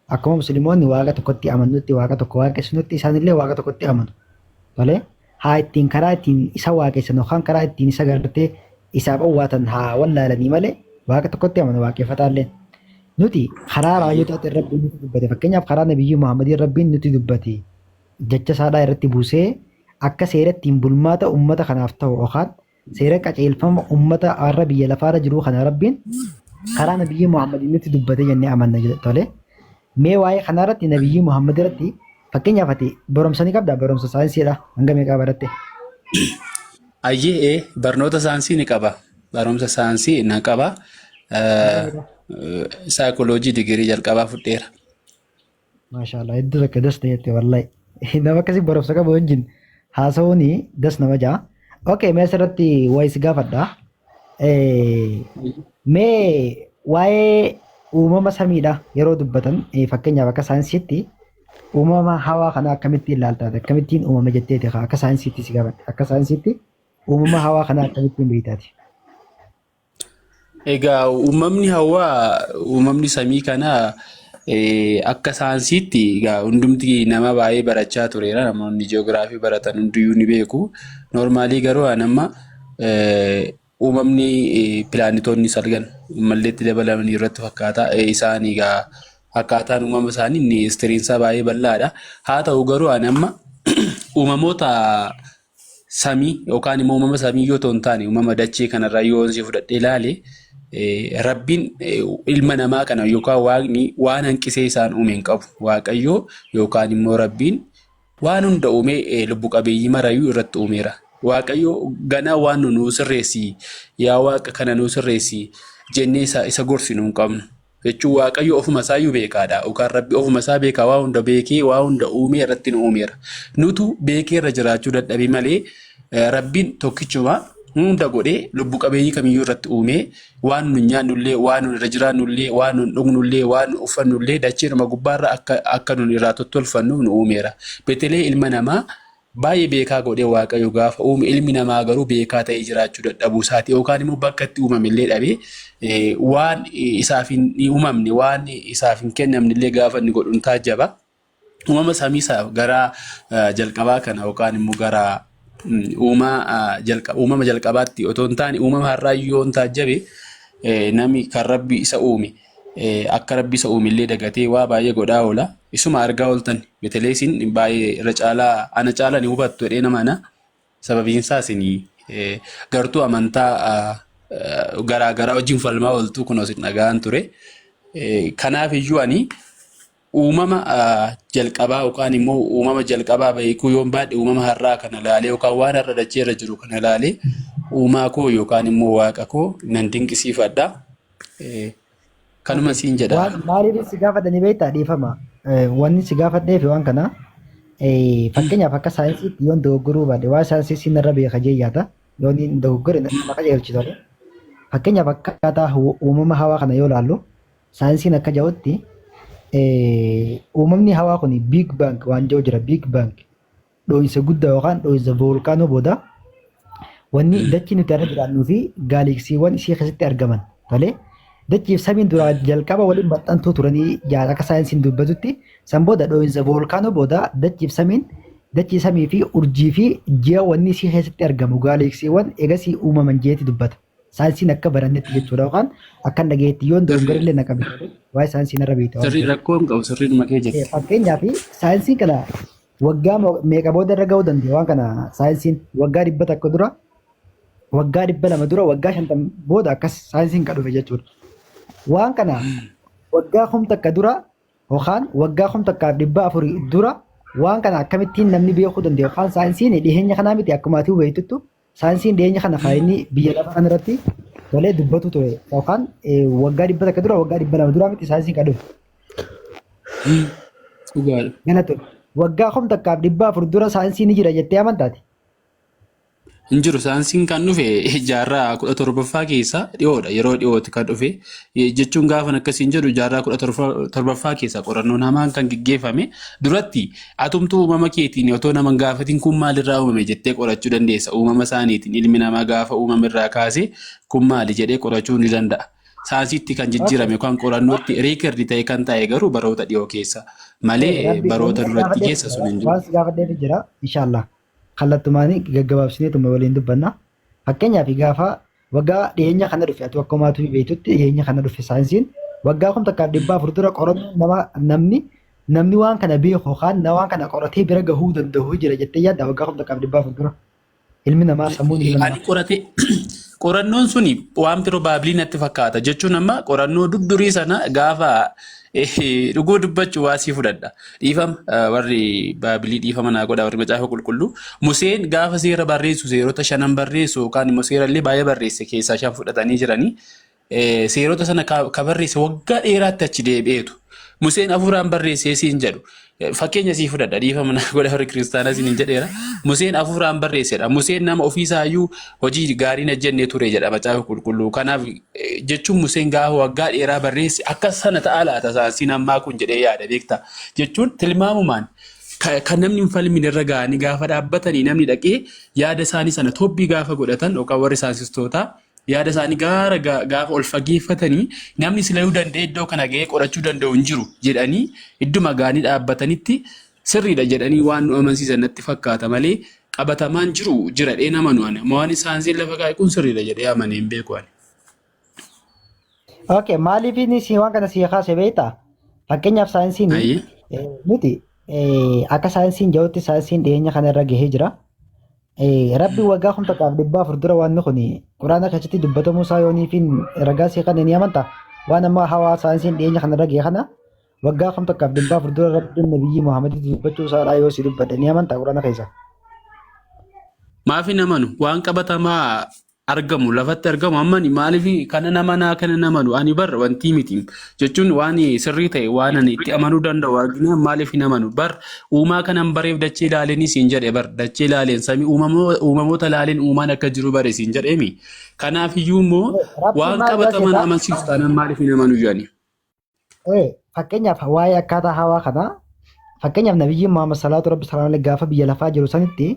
Akkuma musliimoonni waaqa tokkotti amanutti, waaqa tokko waaqessinutti, isaanillee waaqa tokkotti amanu. Tolee, haa ittiin karaa ittiin isa waaqessan yookaan karaa ittiin isa gartee isaaf owwaatan haa wallaalanii malee waaqa tokkotti amanu waaqeffataallee. Nuti karaa raajotaatiin rabbiin nuti dubbate, fakkeenyaaf karaa Nabiyyii Muhammadiin rabbiin nuti dubbate, jecha isaadhaa irratti buusee akka seera ittiin bulmaata uummata kanaaf ta'u yookaan seera qajeelfama uummata har'a biyya lafaarra jiru kana rabbiin karaa Nabiyyii Muhammadiin nuti dubbate jennee amanna jedhe. Tole. Mee waa'ee kanarratti, Nabiyyii Muhammad irratti, fakkeenyaaf ati barumsa ni qabdaa? Barumsa saayinsiidha hanga meeqaa baratte? Ayyee, barnoota saayinsii ni qaba. Barumsa saayinsii na qaba. Saayikooloojii digirii jalqabaa fudheera. Maashaallah, hedduu takka das ta'etti wallahi. Nama akkasii barumsa qabu wajjin haasa'uun das nama ja'a. Okay, mee asirratti waa si gaafadha. Mee waa'ee uumama samiidha yeroo dubbatan, fakkeenyaaf akka saayinsiitti uumama hawaa kana akkamittiin ilaalta? Akkamittiin uumame jetteeti akka saayinsiitti si gaafadha. Akka saayinsiitti uumama hawaa kana akkamittiin beektaati? Egaa uumamni hawaa, uumamni samii kanaa akka saayinsiitti egaa hundumti nama baay'ee barachaa tureera. Namoonni ji'oogiraafii baratan hundiyyuu ni beeku. Normally garuu an amma uumamni pilaanetoonni salgan malleetti dabalamanii irratti fakkaata. Isaan egaa akkaataan uumama isaanii inni histiriinsaa baay'ee bal'aadha. Haa ta'u garuu ani amma uumamoota samii yookaan immoo uumama samii yoo ta'u hin taane uumama dachee kanarraa yoo si fudhadhee ilaale, rabbiin ilma namaa kana yookaan waaqni waan hanqisee isaan uume hin qabu. Waaqayyo yookaan immoo rabbiin waan hunda uumee lubbu qabeeyyii marayyuu irratti uumeera. Waaqayyo ganaa waan nu nuu sirreessi, yaa waaqa kana nuu sirreessi jennee isa gorsinu hin qabnu. Jechuun waaqayyo ofuma isaayyuu beekaadha. Yookaan rabbi ofuma isaa beekaa, waa hunda beekee waa hunda uumee irratti nu uumeera. Nutu beekee irra jiraachuu dadhabe malee rabbiin tokkichuma hunda godhee lubbu qabeeyyii kamiyyuu irratti uumee waan nu nyaannullee, waan nu irra jiraannullee, waan nu dhugnullee, waan nu uffannullee dacheedhuma gubbaarra akka nu irraa tottolfannuuf nu uumeera. Betelee ilma namaa baay'ee beekaa godhee waaqayyo gaafa uume, ilmi namaa garuu beekaa ta'ee jiraachuu dadhabuu isaati yookaan immoo bakka itti uumame illee dhabee waan isaaf hin uumamne, waan isaaf hin kennamne illee gaafa inni godhu hin taajjaba. Uumama samii isaa gara jalqabaa kana yookaan immoo gara uumaa uumama jalqabaatti otoo hin taane uumama har'aa yoo hin taajjabe, namni kan rabbi isa uume akka rabbi isa uume illee dagatee waa baay'ee godhaa oola. Isuma argaa ooltan betelee isin baay'ee irra caalaa ana caalaa ni hubattu jedhee nama ana. Sababiin isaa isin Gartuu amantaa garaa garaa wajjin falmaa ooltu kunoo sin dhaga'aan ture. Kanaaf iyyuu ani uumama jalqabaa yookaan immoo uumama jalqabaa beekuu yoon baadhe uumama har'aa kana laalee yookaan waan har'a dachee irra jiru kana laalee uumaa koo yookaan immoo waaqa koo nan dinqisiifadha. Kanuma siin jedha. Waan maaliif si gaafadhanii beektaa dhiifama. Wanni si gaafadheef waan kana fakkeenyaaf akka saayinsiitti yoon dogoggoruu baadhe waan saayinsii siin irra beeka jee yaada. Yoon hin dogoggore na qajeelchitu. Fakkeenyaaf akkaataa uumama hawaa kana yoo ilaallu saayinsiin akka jedhutti uumamni hawaa kun Big Bang waan jedhu jira. Big Bang dhoo'insa guddaa yookaan dhoo'insa voolkaanoo booda wanni dachii nuti irra jiraannuu fi gaaliksiiwwan isii keessatti argaman tolee dachiif samiin duraa jalqaba waliin maxxantuu turanii jaal akka saayinsiin dubbatutti san booda dhoo'insa voolkaanoo booda dachiif samiin dachii samii fi urjii fi ji'a wanni isii keessatti argamu gaaliksiiwwan egasii uumaman jeeti dubbata. Saayinsiin akka barannetti jechuudha yookaan akka dhagayetti yoon dogongorillee na qabe waa'ee saayinsii narra beekta waan Sirrii ta'eef. rakkoo hin qabu sirriidhuma kee jette. Fakkeenyaaf saayinsiin kana waggaa meeqa booda irra ga'uu danda'a waan kana saayinsiin waggaa 100 dura waggaa 200 dura waggaa 50 booda akkas saayinsiin kan dhufe jechuudha. Waan kana waggaa 1000 dura yookaan waggaa 1400 dura waan kana akkamittiin namni beekuu danda'a yookaan saayinsiin dhiheenya kanaa miti akkuma ati beektutti saayinsiin dhiheenya kana kan inni biyya lafa kanarratti tolee dubbatu ture yookaan waggaa 100 dura waggaa 200 dura miti saayinsiin kan dhufe. Dhugaadha. Galatoon. Waggaa 1400 dura saayinsiin ni jira jettee amantaati? Hin jiru saayinsiin kan dhufe jaarraa 17ffaa keessa dhiyoodha. Yeroo dhiyooti kan dhufe jechuun gaafan akkasiin jedhu jaarraa 17ffaa keessa qorannoon hamaan kan geggeeffame duratti atumtuu uumama keetiin otoo nama hin gaafatin kun maalirraa uumame jettee qorachuu dandeessa. Uumama isaaniitiin ilmi namaa gaafa uumame irraa kaasee kun maali jedhee qorachuu ni danda'a. Saayinsiitti kan jijjiirame yookaan qorannootti reekerdi ta'e kan taa'e garuu baroota dhiyoo keessa malee Rabbi baroota wanni si duratti gaafadheef keessa jira. sun hin jiru. Waan si gaafadheef jira. Inshaallah. Kallattumaanii gaggabaabsineetuma waliin dubbanna. Fakkeenyaaf gaafa waggaa dhiyeenya kana dhufe atu akka maatuu beektutti dhiyeenya kana dhufe saayinsiin waggaa 1400 dura qorannoo nama namni namni waan kana beeku yookaan waan kana qoratee bira gahuu danda'u jira jettee yaadda waggaa 1400 dura. Ilmi namaa sammuun ilma Ani namaa. qorate qorannoon suni waan probabilii natti fakkaata jechuun amma qorannoo duddurii sana gaafa dhuguu dubbachuu waasii fudhadha. Dhiifama warri baabilii dhiifama naa godha warri macaafa qulqulluu. Museen gaafa seera barreessu seerota shanan barreessu yookaan immoo seera illee baay'ee barreesse keessaa shan fudhatanii jiranii. Seerota sana ka barreesse waggaa dheeraatti achi deebi'eetu. Museen hafuuraan barreessee siin jedhu. Fakkeenya sii fudhadha dhiifama naa godha warri kiristaanaa siin hin jedheera. Museen hafuuraan barreessedha. Museen nama ofiisaayyuu hojii gaarii hin hojjenne ture jedha macaafa qulqulluu. Kanaaf jechuun Museen gaafa waggaa dheeraa barreesse akka sana ta'a laata saansiin ammaa kun jedhee yaada beektaa. Jechuun tilmaamumaan kan namni hin falmine irra ga'anii gaafa dhaabbatanii namni dhaqee yaada isaanii sana tobbii gaafa godhatan yookaan warri saansistootaa yaada isaanii gaara gaafa ol fageeffatanii namni silayuu danda'ee iddoo kana ga'ee qorachuu danda'u hin jiru jedhanii idduma ga'anii dhaabbatanitti sirriidha jedhanii waan nu amansiisan natti fakkaata malee qabatamaan jiru jira dhee amanu ani. Amma waan saayinsiin lafa kaa'e kun sirriidha jedhee amanee hin beeku ani. Okay, maaliif inni si waan kana si kaase beektaa? Fakkeenyaaf saayinsiin Ayyee. nuti akka saayinsiin jedhutti saayinsiin dhiyeenya kana irra gahee jira. Rabbi waggaa 1400 dura waan kun quraana keessatti dubbatamuu isaa yooniifiin ragaa sii kana ni amantaa? Waan amma hawaa saayinsiin dhiyeenya kana irra gahe kana waggaa 1400 dura Rabbiin nabiyyi Muhammaditti dubbachuu isaadhaa yoo si dubbadhe ni amantaa quraana keessa? Maaf hin amanu? Waan qabatamaa argamu lafatti argamu amma ani maaliif kana namanaa kana namanu ani bar wantii miti jechuun waan sirrii ta'e waan ani itti amanuu danda'u argina maaliif hin amanu bar uumaa kanan bareef dachee ilaaleen siin jedhe bar dachee ilaaleen samii uumamoota ilaaleen uumaan akka jiru bare siin jedheemi kanaaf iyyuu immoo Rabbiin waan maal qabataman jedha? amansiisu taanaan maaliif hin amanu jedhani. Fakkeenyaaf waa'ee akkaataa hawaa kanaa fakkeenyaaf nabiyyiin Muhammad salaatu rabbi salaam alayhi gaafa biyya lafaa jiru sanitti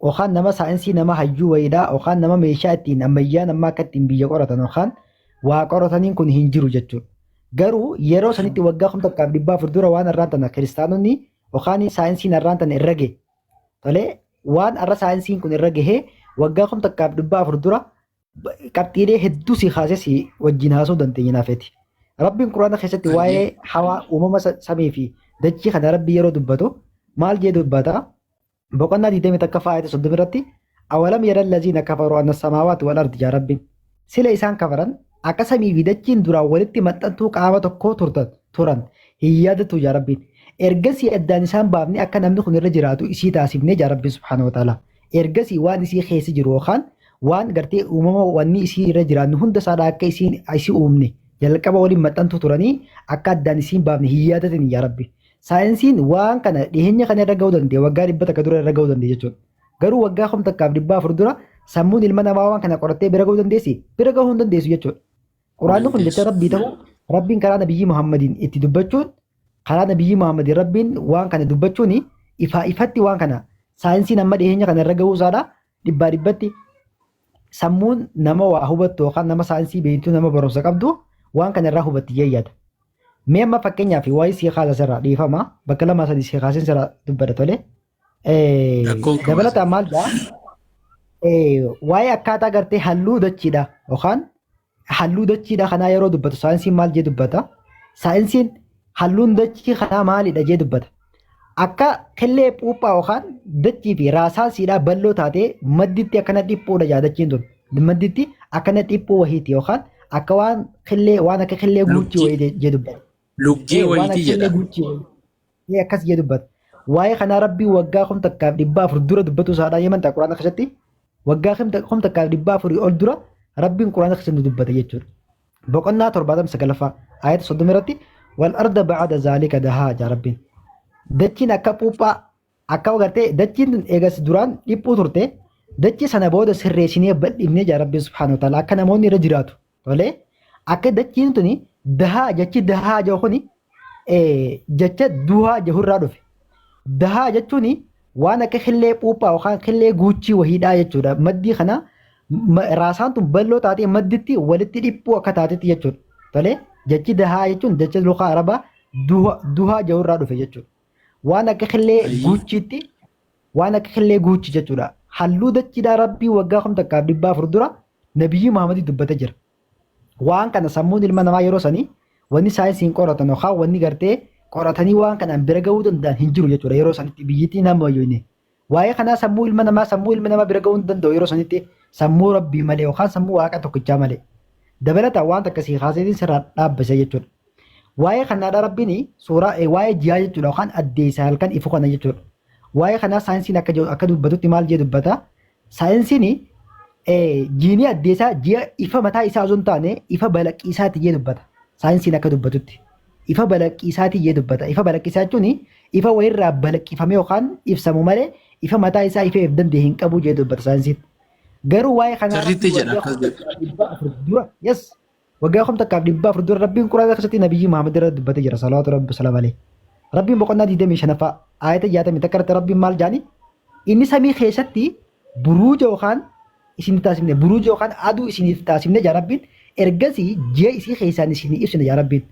yookaan nama saayinsii nama hayyuu wayiidha yookaan nama meeshaa ittiin ammayyaan amma akka ittiin biyya qoratan yookaan waa qorataniin kun hin jiru jechuudha. Garuu yeroo sanitti waggaa 1400 dura waan har'aan tana kiristaanonni yookaan saayinsiin har'aan tana irra gahe tolee waan har'a saayinsiin kun irra gahee waggaa 1400 dura qabxiilee hedduu si kaasee si wajjin haasa'uu dandeenya naafeeti. Rabbiin Quraana keessatti waa'ee hawaa uumama samii fi dachii kana Rabbi yeroo dubbatu maal jee dubbata? Boqonnaa 21ffaa ayata 30 irratti Awalam yara allaziina kafaruu anna samaawaati wal ardi jaa Rabbiin. Sila isaan kafaran akka samii fi dachiin duraan walitti maxxantuu qaama tokkoo turtan turan hin yaadatu jaa Rabbiin. Ergasii addaan isaan baafne akka namni kun irra jiraatu isii taasifne jaa Rabbiin subhaanahu wa ta'ala. Ergasii waan isii keessa jiru yookaan waan gartee uumama wanni isii irra jiraannu hunda isaadha akka isiin isii uumne jalqaba waliin maxxantuu turanii akka addaan isiin baafne hin yaadatan yaa Rabbi. Saayinsiin waan kana dhiheenya kana irra ga'uu danda'e waggaa 100 dura irra ga'uu danda'e jechuudha. Garuu waggaa 1400 dura sammuun ilma namaa waan kana qorattee bira ga'uu dandeessi? Bira ga'uu hin dandeessu jechuudha. Quraanni kun jecha Dandeessu. Rabbii ta'uu Rabbiin karaa Nabiyyii Muhammadiin itti dubbachuun karaa Nabiyyii Muhammadiin Rabbiin waan kana dubbachuun ifaa ifatti waan kana saayinsiin amma dhiheenya kana irra ga'uu isaadha dhibbaa dhibbatti sammuun nama waa hubattu yookaan nama saayinsii beektu nama barumsa qabdu waan kana irraa hubatti jee yaada. Mee amma fakkeenyaaf waa'ee sii kaasa sirraa dhiifama bakka lama sadii sii kaaseen sirraa dubbadha tole. Rakkoon qabu Dabalataan maal jedha? Waa'ee akkaataa gartee halluu dachiidha yookaan halluu dachiidha kanaa yeroo dubbatu saayinsiin maal jee dubbata? Saayinsiin halluun dachii kanaa maalidha jee dubbata. Akka killee puuphaa yookaan dachii fi raasaan siidhaa bal'oo taatee madditti akkana dhiphuudha jaa dachiin tun. Madditti akkana dhiphuu wahiiti yookaan akka waan killee waan akka killee guuchii Luggee wayii jee dubbata. luggee Waan akka wayiitii killee jedha. guuchii wayii akkas jee dubbata. Waa'ee kanaa Rabbii waggaa 1400 dura dubbatu isaadhaa yeman ta'a Quraana keessatti waggaa 1400 ol dura Rabbiin Quraana keessatti dubbate jechuudha. Boqonnaa 79ffaa ayata 30 irratti wal arda ba'ada zaalika dahaa jaa Rabbiin. Dachiin akka puuphaa akka agartee dachiin tun eegas duraan dhiphuu turte dachii sana booda sirreessinee bal'ifnee jaa Rabbiin subhaanahu wa ta'ala akka namoonni irra jiraatu. Tolee akka dachiin tuni dahaa jechi dahaa jedhu kuni jecha duhaa jedhurraa dhufe. Dahaa jechuun waan akka killee puuphaa yookaan killee guuchii wahiidhaa jechuudha. Maddii kana raasaan tun bal'oo taatee madditti walitti dhiphuu akka taatetti jechuudha. Tolee jechi dahaa jechuun jecha lukaa arabaa duhaa jedhurraa dhufe jechuudha. Waan akka killee Ayyii. guuchiitti waan akka killee guuchi jechuudha. Halluu dachiidhaa Rabbii waggaa 1400 dura Nabiyyi Muhammadii dubbatee jira. Waan kana sammuun ilma namaa yeroo sanii wanni saayinsiin qoratan yookaan wanni gartee qoratanii waan kanaan bira ga'uu danda'an hin jiru jechuudha yeroo sanitti biyyittii nama wayyoine. Waa'ee kanaa sammuu ilma namaa sammuu ilmi namaa bira ga'uu hin danda'u yeroo sanitti sammuu Rabbii malee yookaan sammuu Waaqa tokkichaa malee. Dabalataan waan takka sii kaaseetiin sirraa dhaabbisa jechuudha. Waa'ee kanaadha Rabbiin suuraa waa'ee ji'aa jechuudha yookaan addeessa halkan ifu kana jechuudha. Waa'ee kanaa saayinsiin akka jedhu akka dubbatutti maal jee dubbata? Saayinsiin jiinii addeessaa ji'a ifa mataa isaa osoo hin taane ifa balaqqiisaati jee dubbata. Saayinsiin akka dubbatutti. Ifa balaqqiisaati jee dubbata. Ifa balaqqiisaa jechuun ifa wayirraa balaqqifamee yookaan ibsamu malee ifa mataa isaa ifa if danda'e hin qabu jee dubbata saayinsiin. Garuu waa'ee kanaa Sirriitti Rabbiin jedha waggaa akkas kuma jedha. takkaaf 400 dura yes waggaa 1400 dura Rabbiin Quraana keessatti Nabiyyi Muhammad irra dubbatee jira salawaatu Rabbi salaam alayhi. Rabbiin boqonnaa 25ffaa aayata 61 irratti Rabbiin maal jaani inni samii keessatti buruuja yookaan isin taasifne buruuja yookaan aduu isiniif taasifne jaa Rabbiin ergasii ji'a isii keessaan isinii ibsine jaa Rabbiin.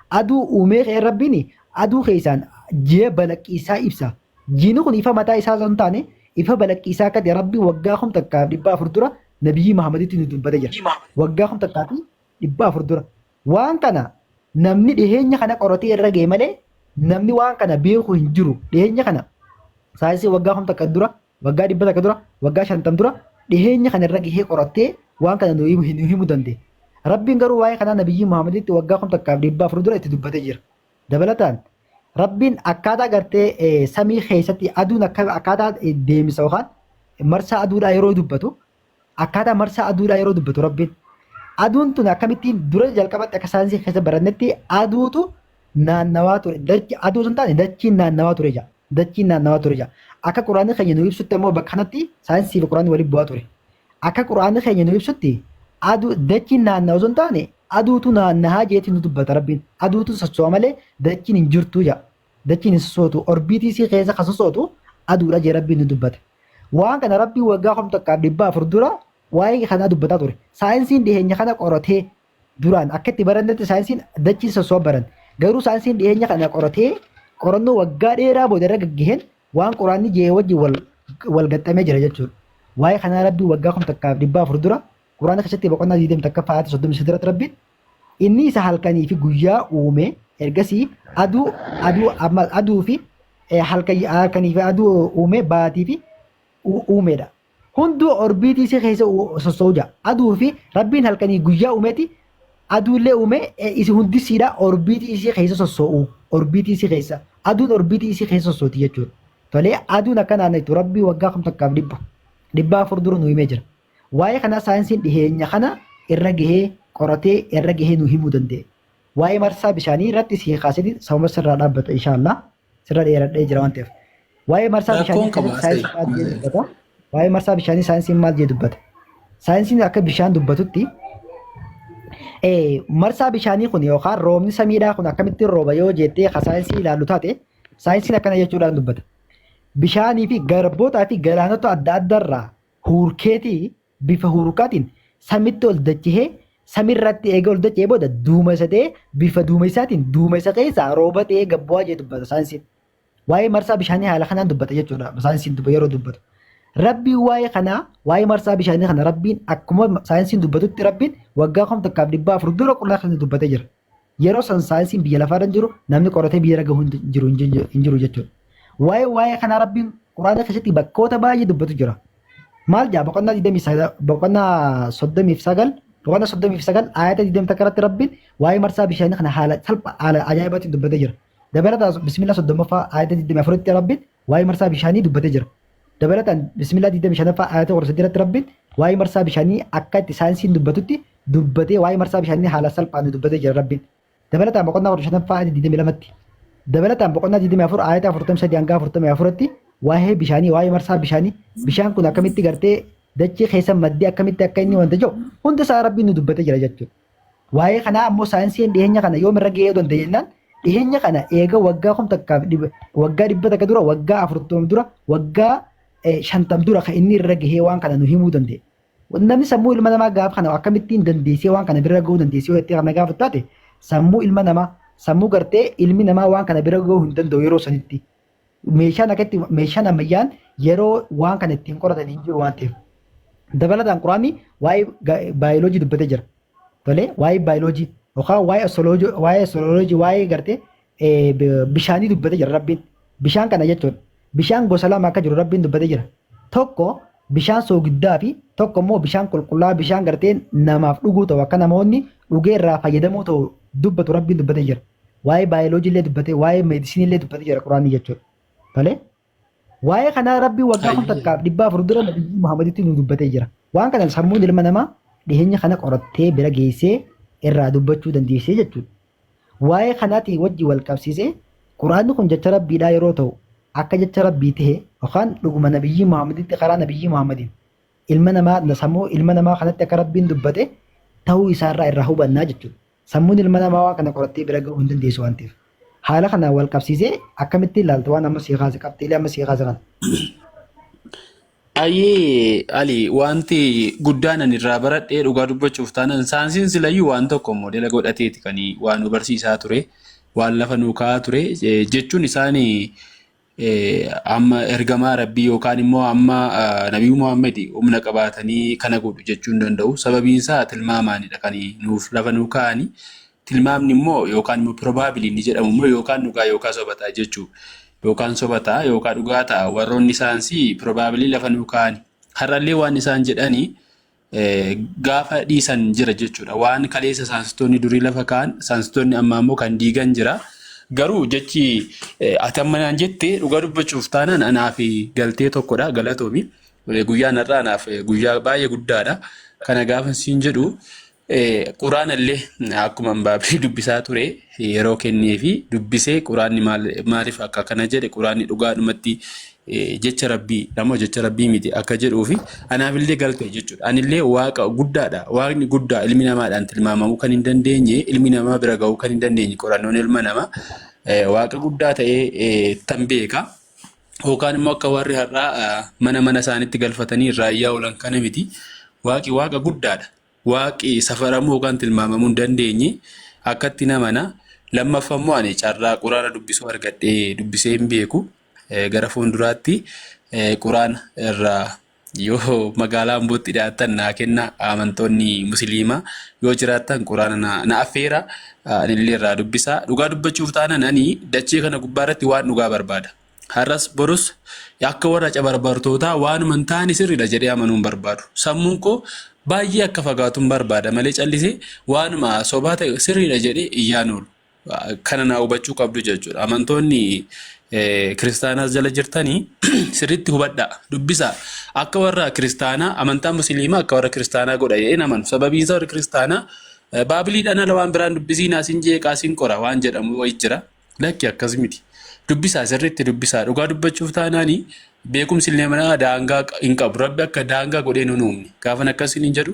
Aduu uumee ka'ee Rabbiin aduu keessaan ji'a balaqqiisaa ibsa. Jiini kun ifa mataa isaa osoo hin taane ifa balaqqiisaa akka ta'e Rabbiin waggaa 1400 dura Nabiyyii Muhammaditti nu dubbatee jira. Waggaa 1400 dura. Waan kana namni dhiheenya kana qoratee irra ga'e malee namni waan kana beeku hin jiru. Dhiheenya kana saayinsii waggaa 1000 dura, waggaa 100 dura, waggaa 50 dura dhiheenya kana irra gahee qorattee waan kana nu himuu danda'e. Rabbiin garuu waa'ee kanaa Nabiyyii Muhammaditti waggaa 1400 dura itti dubbatee jira. Dabalataan Rabbiin akkaataa gartee samii keessatti aduun akkaataa deemsa yookaan marsaa aduudhaa yeroo dubbatu akkaataa marsaa aduudhaa yeroo dubbatu Rabbiin aduun tun akkamittiin dura jalqabatti akka saayinsii keessa barannetti aduutu naannawaa ture dachi aduu osoo hin taane dachiin naannawaa ture jedha dachiin naannawaa ture jedha akka quraanni keenya nu ibsutti ammoo bakka kanatti saayinsii fi quraanni waliin bu'aa ture akka quraanni keenya nu ibsutti aduu dachiin naannawa osoo hin taane aduutu naannahaa jeetti nu dubbata Rabbiin aduutu sosso'a malee dachiin hin jirtu jedha dachiin hin sossootu orbiitii isii keessa kan sossootu aduudha jee Rabbiin nu dubbata. Waan kana Rabbiin waggaa 1400 dura waa'ee kanaa dubbataa ture. Saayinsiin dhiheenya kana qoratee duraan akka itti barannetti saayinsiin dachiin sosso'a baran. Garuu saayinsiin dhiheenya kana qoratee qorannoo waggaa dheeraa booda irra gaggaheen waan quraanni jee wajjin wal wal gaxxamee jira jechuudha. Waa'ee kanaa Rabbiin waggaa 1400 dura quraana keessatti boqonnaa 21ffaa ayata 33 irratti Rabbiin inni isa halkanii fi guyyaa uume ergasii aduu aduu amma aduu fi halkanii fi aduu uume baatii fi uumedha. Hunduu orbiitii isii keessa sosso'u jira. Aduu fi Rabbiin halkanii guyyaa uumeeti aduullee uume, isi hundisiidha orbiitii isii keessa sosso'u. Orbiitii isii keessa. Aduun orbiitii isii keessa sossooti jechuudha. Tolee, aduun akka naanna'tu Rabbii waggaa 1400 dura nu himee jira. Waa'ee kanaa saayinsiin dhiheenya kana irra gahee qoratee irra gahee nu himuu danda'e. Waa'ee marsaa bishaanii irratti si kaaseeti sababa sirraa dhaabbata, inshaallah. Sirra dheeradhee jira waan ta'eef. Waa'ee marsaa bishaanii Rakkoon qabu keessatti haasa'e. saayinsiin maal jee dubbata? Waa'ee marsaa bishaanii saayinsiin maal jee dubbata? Saayinsiin akka bishaan dubbatutti marsaa bishaanii kun yookaan roobni samiidhaa kun akkamittiin rooba yoo jettee ka saayinsii ilaallu taate, saayinsiin akkana jechuudhaan dubbata. Bishaanii fi garbootaa fi galaanota adda addaarraa huurkeetii bifa huurkaatiin samitti ol dachihee, samirratti eega ol dachihee booda duumessa ta'ee, bifa duumessaatiin duumessa keessaa rooba ta'ee gabbu'aa jee dubbata saayinsiin. Waa'ee marsaa bishaanii haala kanaan dubbata jechuudha saayinsiin yeroo dubbatu. Rabbiin waa'ee kanaa, waa'ee marsaa bishaanii kana, Rabbiin akkuma saayinsiin dubbatutti Rabbiin waggaa 1400 dura Quraana kana dubbatee jira. Yeroo san saayinsiin biyya lafaarra hin jiru, namni qoratee biyya irra gahu hin jiru jechuudha. Waa'ee kanaa Rabbiin Quraana keessatti bakkoota baay'ee dubbatu jira. Maal jaa? Boqonnaa 29, boqonnaa 39, boqonnaa 39 ayata 21 irratti Rabbiin waa'ee marsaa bishaanii kana haala salphaa, haala ajaa'ibaatiin dubbatee jira. Dabalataan bismillah 30ffaa ayata 24tti Rabbiin waa'ee marsaa bishaanii dubbatee jira. Dabalataan bismillah 25ffaa ayata 13 irratti Rabbiin waa'ee marsaa bishaanii akka itti saayinsiin dubbatutti dubbatee, waa'ee marsaa bishaanii haala salphaan dubbatee jira Rabbiin. Dabalataan boqonnaa 15ffaa ayata 22tti. Dabalataan boqonnaa 24 ayata 43 hanga 44tti waa'ee bishaanii, waa'ee marsaa bishaanii, bishaan kun akkamitti gartee dachee keessa maddee akkamitti akka inni wanta jiru hunda isaa Rabbiin nu dubbatee jira jechuudha. Waa'ee kanaa ammoo saayinsiin dhiyeenya kana yoom irra gahee danda'e jennaan, dhiyeenya kana eega waggaa 1000f waggaa 100 dura, waggaa 40 dura, waggaa 50 dura kan inni irra gahee waan kana nu himuu danda'e. Namni sammuu ilma namaa gaafa kana akkamittiin dandeessee waan kana bira gahuu dandeessee yoo jettee kana gaafa taate, sammuu ilma namaa, sammuu gartee ilmi namaa waan kana bira gahuu hin danda'u yeroo sanitti. Meeshaan akkatti meeshaan ammayyaan yeroo waan kana ittiin qoratan hin jiru waan ta'eef. Dabalataan Quraanni waa'ee baayoloojii dubbatee jira. Tolee, waa'ee baayoloojii yookaan waa'ee astroloojii, waa'ee astroloojii, waa'ee gartee bishaanii dubbatee jira Rabbiin. Bishaan kana jechuudha. Bishaan gosa lama akka jiru Rabbiin dubbatee jira. Tokko bishaan soogiddaa fi tokko immoo bishaan qulqullaa, bishaan gartee namaaf dhuguu ta'u, akka namoonni dhugee irraa fayyadamuu ta'u dubbatu Rabbiin dubbatee jira. Waa'ee baayoloojii illee dubbatee, waa'ee meedisinii illee dubbatee jira Quraanni jechuudha. Tolee. Waa'ee kanaa Rabbiin waggaa 1400 dura Nabiyyi Muhammaditti nu dubbatee jira. Waan kana sammuun ilma namaa dhiyeenya kana qorattee bira geessee irraa dubbachuu dandeessee jechuudha. Waa'ee kanaatiin wajji wal qabsiisee Quraanni kun jecha Rabbiidhaa yeroo ta'u, akka jecha Rabbii ta'e yookaan dhuguma Nabiyyi Muhammaditti, karaa Nabiyyi Muhammadiin ilma namaa, sammuu ilma namaa kanatti akka Rabbiin dubbate ta'uu isaarraa irraa hubannaa jechuudha. Sammuun ilma namaa waan kana qorattee bira gahuu hin dandeessu waan ta'eef. Haala kanaan wal qabsiisee akkamittiin ilaalta waan amma sii kaase, qabxiilee amma sii kaase kana? Ayyee Ali, wanti guddaan ani irraa baradhee, dhugaa dubbachuuf taanaan, saayinsiin silayyuu waan tokko moodela godhateeti kan waan nu barsiisaa ture, waan lafa nu kaa'aa ture jechuun isaanii amma ergamaa Rabbii yookaan immoo amma Nabii Muhammad humna qabaatanii kana godhu jechuu hin danda'u. Sababiin isaa tilmaamaanidha kan nuuf lafa nu kaa'anii. Tilmaamni immoo yookaan immoo probably inni jedhamu immoo yookaan dhugaa yookaan soba ta'a jechuudha. Yookaan soba ta'a yookaan dhugaa ta'a. Warroonni saayinsii probably lafa nu kaa'ani. Har'allee waan isaan jedhanii gaafa dhiisan jira jechuudha. Waan kaleessa saayinsistoonni durii lafa kaa'an, saayinsistoonni ammaa immoo kan diigan jira. Garuu jechi ati amma naan jette, dhugaa dubbachuuf taanaan, anaaf galtee tokkodha, galatoomi. Guyyaan har'aa anaaf guyyaa baay'ee guddaadha. Kana gaafa siin jedhu, Quraana illee akkuma Mbaabee dubbisaa ture yeroo kennee fi dubbisee, Quraanni maaliif akka kana jedhe, Quraanni dhugaadhumatti jecha Rabbii namoo jecha Rabbii miti akka jedhuu fi anaaf illee galte jechuudha. Anillee Waaqa guddaadha. Waaqni guddaa ilmi namaadhaan tilmaamamuu kan hin dandeenye, ilmi namaa bira gahuu kan hin dandeenye, qorannoon ilma namaa Waaqa guddaa ta'ee tan beeka. Yookaan immoo akka warri har'aa mana mana isaaniitti galfatanii raayyaa oolan kana miti. Waaqi Waaqa guddaadha. Waaqi safaramuu yookaan tilmaamamuu hin dandeenye akkatti namana. Lammaffaa immoo ani carraa Quraana dubbisuu argadhee dubbisee hin beeku. Gara fuulduraatti Quraana irraa yoo magaalaa Ambootti dhiyaatan naa kenna, amantoonni Musliimaa yoo jiraattan Quraana na affeera, anillee irraa dubbisa. Dhugaa dubbachuuf taanaan ani dachee kana gubbaa irratti waan dhugaa barbaada. Har'as borus akka warra cabarbartootaa waanuma hin taane sirriidha jedhee amanuu hin barbaadu. Sammuun koo baay'ee akka fagaatu hin barbaada malee callisee waanuma sobaa ta'e sirriidha jedhee iyyaan oolu. Kana naa hubachuu qabdu jechuudha. Amantoonni kiristaanaas jala jirtanii sirriitti hubadhaa, dubbisaa. Akka warra kiristaanaa amantaa musliimaa akka warra kiristaanaa godha jedhee hin amanu. Sababiin isaa warri kiristaanaa baabiliidhaan ala waan biraan dubbisiin sin jeeqaa sin qora waan jedhamu wayii jira. Lakki akkas miti. Dubbisaa sirriitti dubbisaa. Dhugaa dubbachuuf taanaani beekumsi ilma namaa daangaa hin qabu. Rabbi akka daangaa godhee nu uumne. Gaafan akkasiin hin jedhu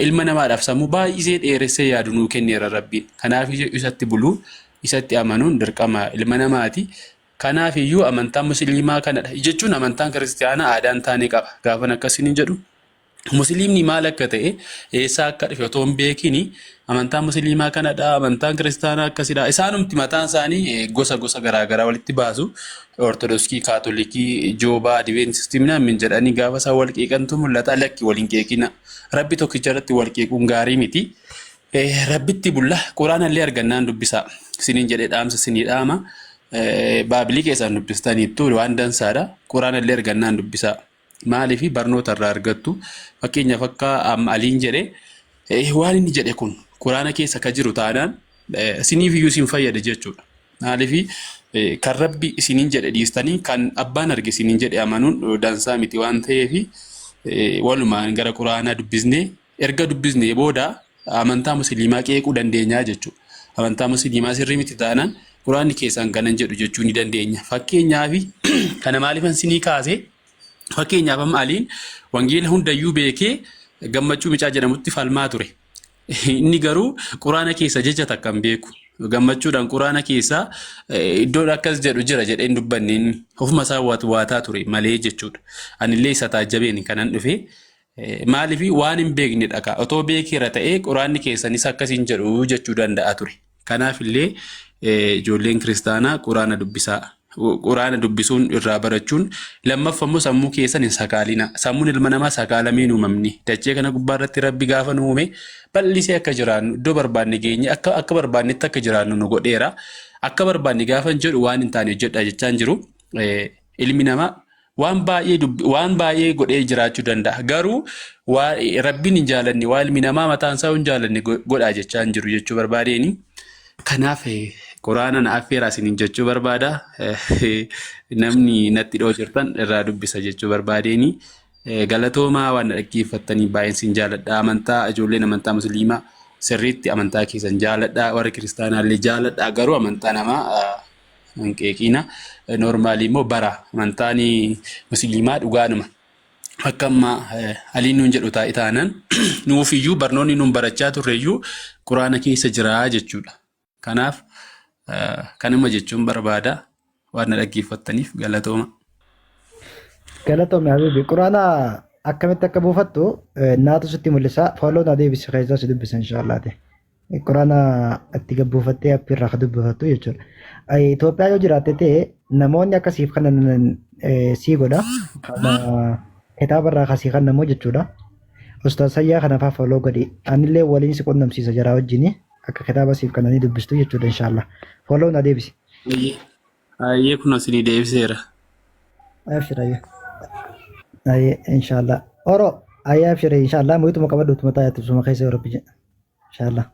ilma namaadhaaf sammuu baay'isee dheeressee yaadu nuu kenneera Rabbiin. Kanaaf isatti buluu isatti amanuun dirqama ilma namaati. Kanaaf iyyuu amantaan musliimaa kanadha. Jechuun amantaan kiristiyaanaa aadaa hin taane qaba. Gaafan akkasiin hin jedhu Musliimni maal akka ta'e eessaa akka dhufe otoo hin beekin amantaan musliimaa kanadha, amantaan kiristaanaa akkasidha. Isaanumti mataan isaanii gosa gosa garaagaraa walitti baasu. Ortodoksii, Kaatolikii, Joobaa, Adiveentisti minaamin jedhanii gaafa isaan wal qeeqantu mul'ata. Lakki wal hin qeeqina. Rabbi tokkicha irratti wal qeequun gaarii miti. Rabbitti bulla quraana illee argannaan dubbisaa. Isiniin jedhee dhaamsa isinii dhaama. Baabilii keessaan dubbistaniittu waan dansaadha. Quraana illee argannaan dubbisaa. Maaliif barnoota irraa argattu? Fakkeenyaaf akka amma Aliin jedhe waan inni jedhe kun quraana keessa ka jiru taanaan isiniif iyyuu isin fayyada jechuudha. Maaliif kan rabbi isiniin jedhe dhiistanii kan abbaan arge isiniin jedhe amanuun dansaa miti waan ta'eef walumaan gara quraanaa dubbisnee erga dubbisnee booda amantaa musliimaa qeequu dandeenyaa jechuudha. Amantaa musliimaa sirrii miti taanaan quraanni keessan kanan jedhu jechuu ni dandeenya. Fakkeenyaaf kana maaliifan sinii kaase fakkeenyaaf amma Aliin wangeela hundayyuu beekee gammachuu micaa jedhamutti falmaa ture. Inni garuu quraana keessa jecha takka hin beeku. Gammachuudhaan quraana keessa iddoon akkas jedhu jira jedhee hin dubbanne inni. Ofuma isaa waataa ture malee jechuudha. Anillee isa taajjabeen kanan dhufe. Maaliif waan hin beeknedha kaa. Otoo beekeera ta'ee quraanni keessanis akkas hin jedhu jechuu danda'a ture. Kanaaf illee ijoolleen kiristaanaa quraana dubbisaa. Quraana dubbisuun irraa barachuun lammaffaa immoo sammuu keessan hin sakaalina. Sammuun ilma namaa sakaalamee hin uumamne. Dachee kana gubbaa irratti rabbi gaafa nu uume bal'isee akka jiraannu iddoo barbaanne geenye akka akka barbaannetti akka jiraannu nu godheera. Akka barbaanne gaafa hin jedhu waan hin taane hojjedha jechaa hin jiru. Ilmi namaa waan baay'ee dubbi waan baay'ee godhee jiraachuu danda'a. Garuu waa rabbiin hin jaalanne waa ilmi namaa mataan isaa hin jaalanne godhaa jechaa hin jiru jechuu barbaadeeni. Kanaaf quraana na affeeraa isiniin jechuu barbaada. Namni natti dhiyoo jirtan irraa dubbisa jechuu barbaadeeni. Galatoomaa waan na dhaggeeffattanii baay'een sin jaaladha. Amantaa ijoolleen amantaa musliimaa sirriitti amantaa keessan jaaladha. Warri kiristaanaallee jaaladha. Garuu amantaa namaa hin qeeqiina. Noormaalii immoo bara amantaan musliimaa dhugaanuma. Akka amma Aliin nuun jedhu taa'e taanan nuuf iyyuu barnoonni nuun barachaa turre iyyuu quraana keessa jira jechuudha. Kanaaf kanuma jechuun barbaada waan na dhaggeeffattaniif galatooma. Galatoomi Habibi. Quraana akkamitti akka buufattu naatu sitti mul'isa. Follow na deebisi keessaa si dubbisa inshaallah. Quraana itti gabbuufattee appii irraa ka dubbifattu jechuudha. Itoophiyaa yoo jiraatte ta'e namoonni akka siif kennan sii godha. Kana kitaaba irraa ka sii kennamu jechuudha. Ustaaz Sayyaa kana faa follow godhi. Anillee waliin si qunnamsiisa jaraa wajjini akka kitaaba siif kennanii dubbistu jechuudha inshaallah. Follow na deebisi. Ayyee kun isinii deebiseera. Abshir ayyee. Ayyee inshaallah. Oro ayyee abshir inshaallah muyituma qabadhu utuma taa'e suma keessa yoo rabbi jedhe. Inshallah.